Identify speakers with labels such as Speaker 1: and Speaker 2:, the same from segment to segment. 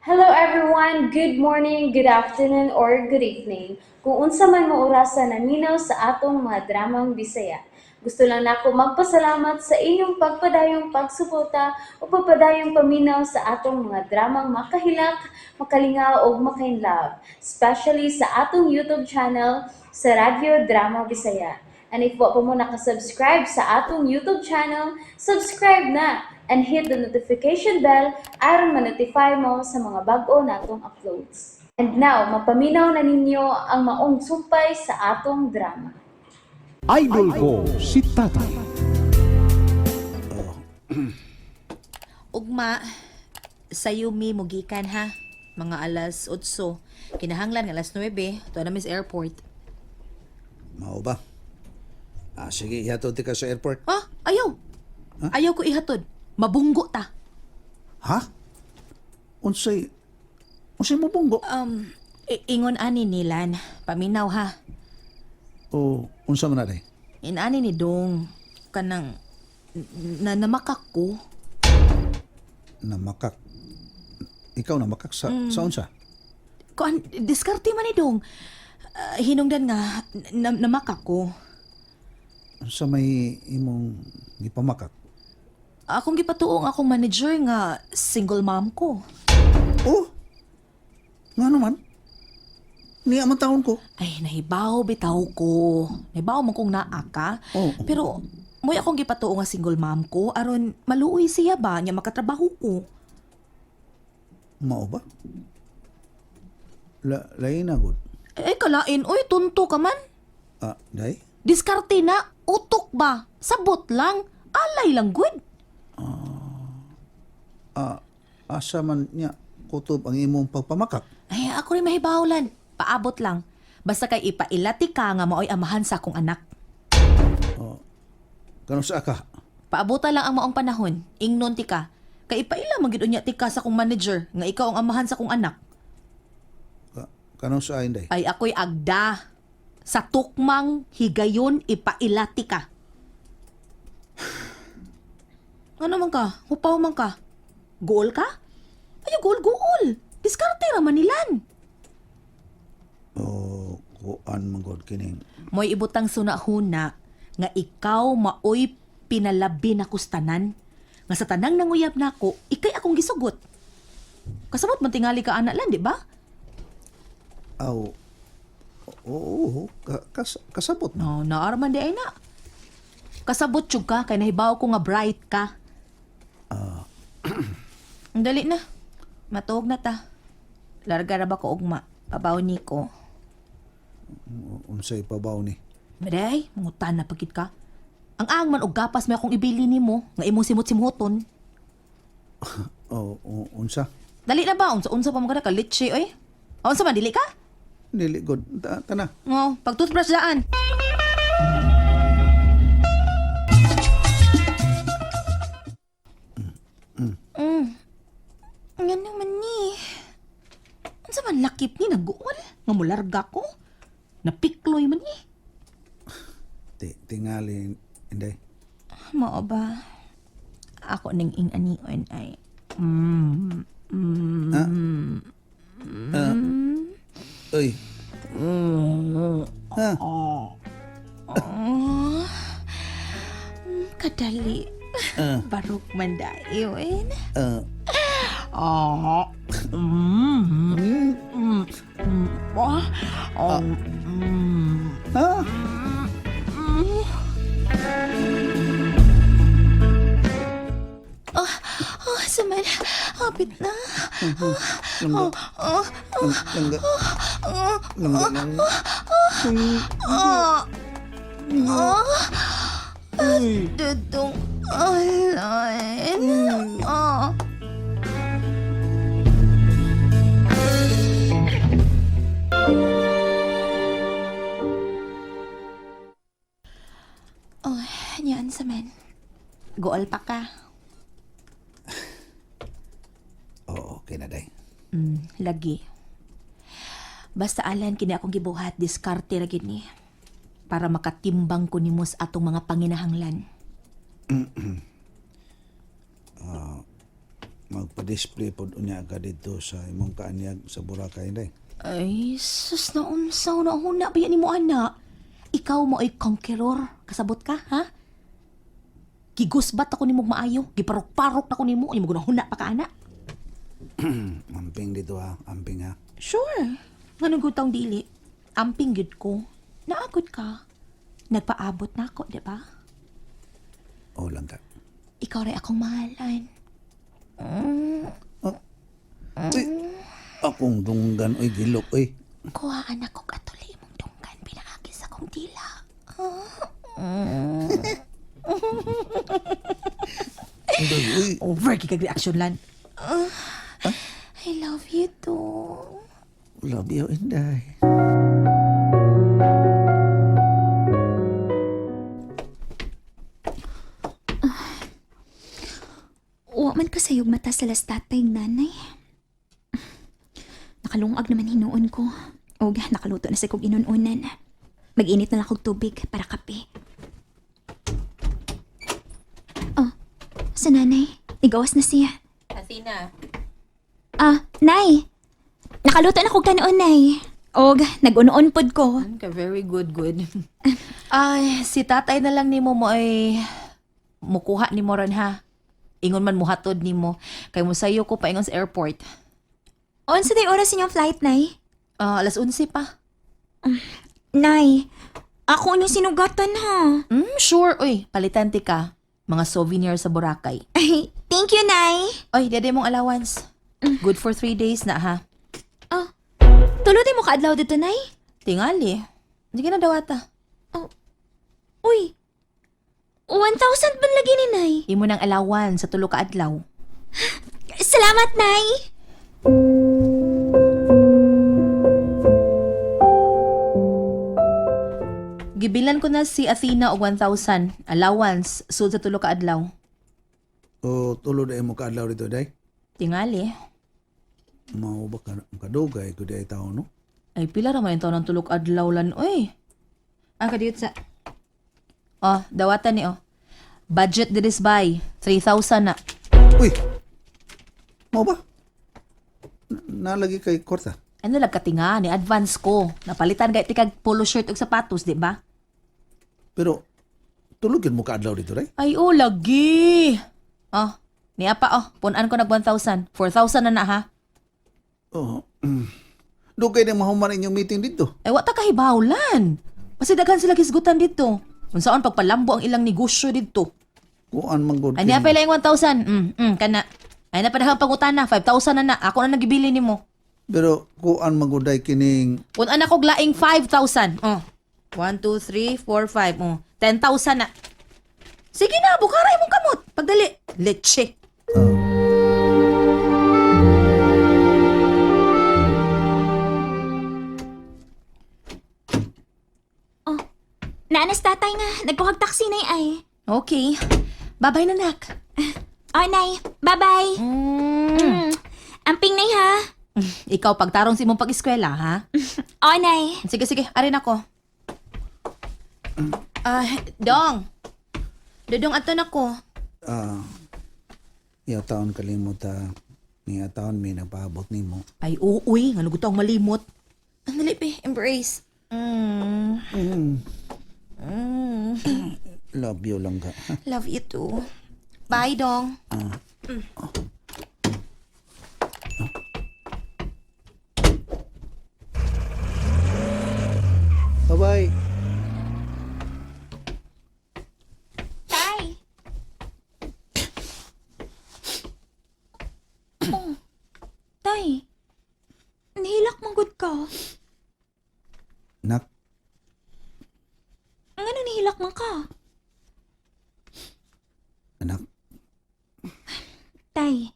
Speaker 1: Hello everyone! Good morning, good afternoon, or good evening. Kung unsa man mo orasa naminaw sa atong mga dramang Bisaya. Gusto lang nako magpasalamat sa inyong pagpadayong pagsuporta o pagpadayong paminaw sa atong mga dramang makahilak, makalingaw ug makainlove, especially sa atong YouTube channel sa Radyo Drama Bisaya. And if wa pa mo nakasubscribe sa atong YouTube channel, subscribe na and hit the notification bell aron ma-notify mo sa mga bag-o natong uploads. And now, mapaminaw na ninyo ang maong sumpay sa atong drama.
Speaker 2: Idol ko si Tatay.
Speaker 3: Ugma, sayo mi mugikan ha. Mga alas 8. Kinahanglan nga alas 9. Tuwa na mi sa airport.
Speaker 4: Mao ba? Ah, sige, ihatod ka sa airport.
Speaker 3: Ah, ayaw. Ayaw ko ihatod. Mabunggo ta.
Speaker 4: Ha? Unsay unsay mo bunggo?
Speaker 3: Ingon ani nilan. Paminaw ha.
Speaker 4: O unsa man na day?
Speaker 3: Inani ni Dong. Kanang na namakak ko.
Speaker 4: Namakak. Ikaw namakak sa unsa?
Speaker 3: Kuan, diskarte man ni Dong. Ah, hinungdan nga na, namakak ko.
Speaker 4: Unsa may imong gipamakak?
Speaker 3: Akong gipatuong akong manager nga single mom ko.
Speaker 4: Oh. Nga naman? Niya man taon ko.
Speaker 3: Ay, nahibaw bitaw ko. Nahibaw man kong naa ka.
Speaker 4: Oo.
Speaker 3: Pero mo'y akong gipatuo nga single mom ko aron maluoy siya ba nya makatrabaho ko.
Speaker 4: Mao ba? La lain na gud.
Speaker 3: Ay, kalain oy, tunto ka man.
Speaker 4: Ah, day?
Speaker 3: Diskarte na, utok ba? Sabot lang, alay lang good.
Speaker 4: Ah, asa man niya kutob ang imong pagpamakak?
Speaker 3: Ay, ako rin mahibawlan. Paabot lang. Basta kay ipailati ka nga maoy amahan sa akong anak.
Speaker 4: Kano sa ka?
Speaker 3: Paabutan lang ang maong panahon. Ingnon ti ka. Kay ipaila man gid unya ti ka sa akong manager nga ikaw ang amahan sa akong anak.
Speaker 4: Kano sa inday?
Speaker 3: Ay ako'y agda. Sa tukmang higayon ipailati ka. Ano man ka? Hupaw man ka? Gool ka? Ay, gool, gool. Diskarte ra manilan.
Speaker 4: O kuan man gud kining
Speaker 3: Mo'y ibutang sunahuna nga ikaw maoy pinalabi na kustanan. Nga sa tanang nanguyab nako, ikay akong gisugot. Kasabot man tingali ka anak lan, di ba?
Speaker 4: Aw. Oo, kasabot na.
Speaker 3: No, naaraman di ay na. Kasabot jud ka kay nahibaw ko nga bright ka. Ang dali na. Matuog na ta. Larga ra ba ko ugma? Pabaw ni ko.
Speaker 4: Unsay pabaw ni?
Speaker 3: Maday, mangutan na pagkit ka. Ang ang man og gapas may akong ibili nimo nga imong simot-simhoton.
Speaker 4: O, unsa?
Speaker 3: Dali na ba unsa unsa pa man ka litchi oy? Unsa man dili ka?
Speaker 4: Dili gud. Tana.
Speaker 3: Oh, pag toothbrush daan. Mm. Nga naman ni. Unsa man lakip ni naguol? Nga mularga ko? Napikloy man ni.
Speaker 4: Tingali inday.
Speaker 3: Mao ba? Ako ning ing-anion ay.
Speaker 4: Uy. Ha?
Speaker 3: Kadali. Barok man dayon.
Speaker 4: Ah.
Speaker 3: Ah. Mm. Mm. Mm. Ah. Oh. Mm.
Speaker 4: Ha?
Speaker 3: Oh, oh, suman. Hapit na.
Speaker 4: Langga.
Speaker 3: Oh,
Speaker 4: Langga. Langga lang.
Speaker 3: oh, oh.
Speaker 4: Uy.
Speaker 3: Dudong alay. Oh. Oh, yan sa men. Gool pa ka.
Speaker 4: Oo, okay na day.
Speaker 3: Lagi. Basta alan kini akong gibuhat, diskarte ra gid ni. Para makatimbang ko nimo sa atong mga panginahanglan.
Speaker 4: Magpa-display pod unya ka dito sa imong kaanyag sa Boracay, day.
Speaker 3: Ay, sus na unsaw na huna ba yan mo ana? Ikaw mo ay conqueror. Kasabot ka, ha? Gigusbat ako nimo maayo. Giparok-parok na ko nimo. Imo huna pa ka ana.
Speaker 4: Amping dito ha, amping ha.
Speaker 3: Sure. Nganong gud taong dili? Amping gyud ko. Naagod ka. Nagpaabot na ako, di ba?
Speaker 4: O lang ka.
Speaker 3: Ikaw rin akong mahalan.
Speaker 4: Uy, akong dunggan, oy, gilok, oy.
Speaker 3: Kuhaan ako atuli imong dunggan pinaagi sa akong dila.
Speaker 4: Inday, uy.
Speaker 3: Over kay kag reaction lan. I love you too.
Speaker 4: Love you, Inday.
Speaker 5: Wa man kasayog mata sa las tatay nanay. Nakalungag naman hinuon ko. Og nakaluto na sa kog inununan. Mag-init na lang kog tubig para kape. Oh, sa nanay. Nigawas na siya.
Speaker 3: Athena.
Speaker 5: Ah, nay! Nakaluto na kog kanon, nay. Og nag-unoon pod ko.
Speaker 3: Ka very good, good. Ay, si tatay na lang nimo mo ay mukuha nimo ron ha. Ingon man muhatod nimo kay musayo ko paingon sa airport.
Speaker 5: Unsa day oras inyong flight, nay?
Speaker 3: Ah, alas 11 pa.
Speaker 5: Nay, ako inyong sinugatan ha.
Speaker 3: Sure, oy, palitan ti ka. Mga souvenir sa Boracay.
Speaker 5: Ay, thank you, nay.
Speaker 3: Oy, dede mong allowance. Good for 3 days na ha.
Speaker 5: Oh, tulo day mo kaadlaw dito, nay.
Speaker 3: Tingali. Hindi ka na dawata.
Speaker 5: Uy, 1,000 man lagi ni Nay.
Speaker 3: Imo nang allowance sa tulo ka adlaw.
Speaker 5: Salamat, Nay!
Speaker 3: Gibilan ko na si Athena og 1,000 allowance sud sa tulo ka adlaw.
Speaker 4: O tulo na mo kaadlaw dito, day.
Speaker 3: Tingali.
Speaker 4: Mao ba ka kadugay ko di ay tao, no?
Speaker 3: Ay pila ra man taon ng tulok adlaw lan oy. Ang kadiyot sa. Oh, dawatan ni oh. Budget diri by 3,000 na.
Speaker 4: Uy! Mao ba? Nalagi kay kwarta.
Speaker 3: Ano lang katinga ni advance ko. Napalitan gay tikag polo shirt ug sapatos, di ba?
Speaker 4: Pero tulog yun mo kaadlaw dito, day.
Speaker 3: Ay oh, lagi. Oh, niya pa oh, punan ko nag 1,000. 4,000 na na ha.
Speaker 4: Oo. Dugay na mahuman inyong meeting dito.
Speaker 3: Ay wa ta kahibawlan. Kasi daghan sila hisgutan dito. Unsaon pagpalambo ang ilang negosyo dito.
Speaker 4: Kuan man gud.
Speaker 3: Ay niya pa ilang 1,000. Kana. Ay na pa pangutana, 5,000 na na. Ako na nagibili nimo.
Speaker 4: Pero kuan man gud day kining
Speaker 3: Punan ako glaing 5,000. Oh. 1, 2, 3, 4, 5. Oh. 10,000 na. Sige na, bukara imong kamot. Pagdali. Leche.
Speaker 5: Oh, naanas tatay nga. Nagkuhag taxi, Nay, ay.
Speaker 3: Okay. Bye-bye na, nak.
Speaker 5: Oh, Nay. Bye-bye. Amping, Nay, ha?
Speaker 3: Ikaw, pagtarong sa imong pag-eskwela, ha?
Speaker 5: Oh, Nay.
Speaker 3: Sige, sige. Arin ako. Ah, Dong. Dodong, ato na ko.
Speaker 4: ah iya taon kalimot ha. Niya taon may nagpaabot nimo.
Speaker 3: Ay, uuy. Nga ang malimot. Ang dali, be. Embrace.
Speaker 4: Love you lang ka.
Speaker 3: Love you too. Bye, Dong.
Speaker 4: Bye-bye.
Speaker 5: Tay! Oh, Tay. Nahilak man gud ka.
Speaker 4: Nak,
Speaker 5: Ngano nahilak man ka?
Speaker 4: anak,
Speaker 5: Tay.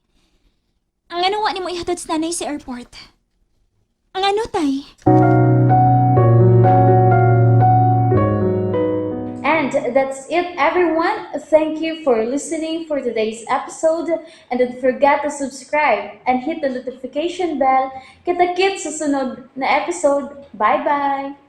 Speaker 5: Ang ano wa nimo ihatod sa nanay sa airport? Ang ano, Tay?
Speaker 1: And that's it, everyone. Thank you for listening for today's episode. And don't forget to subscribe and hit the notification bell. Kita-kits sa sunod na episode. Bye-bye!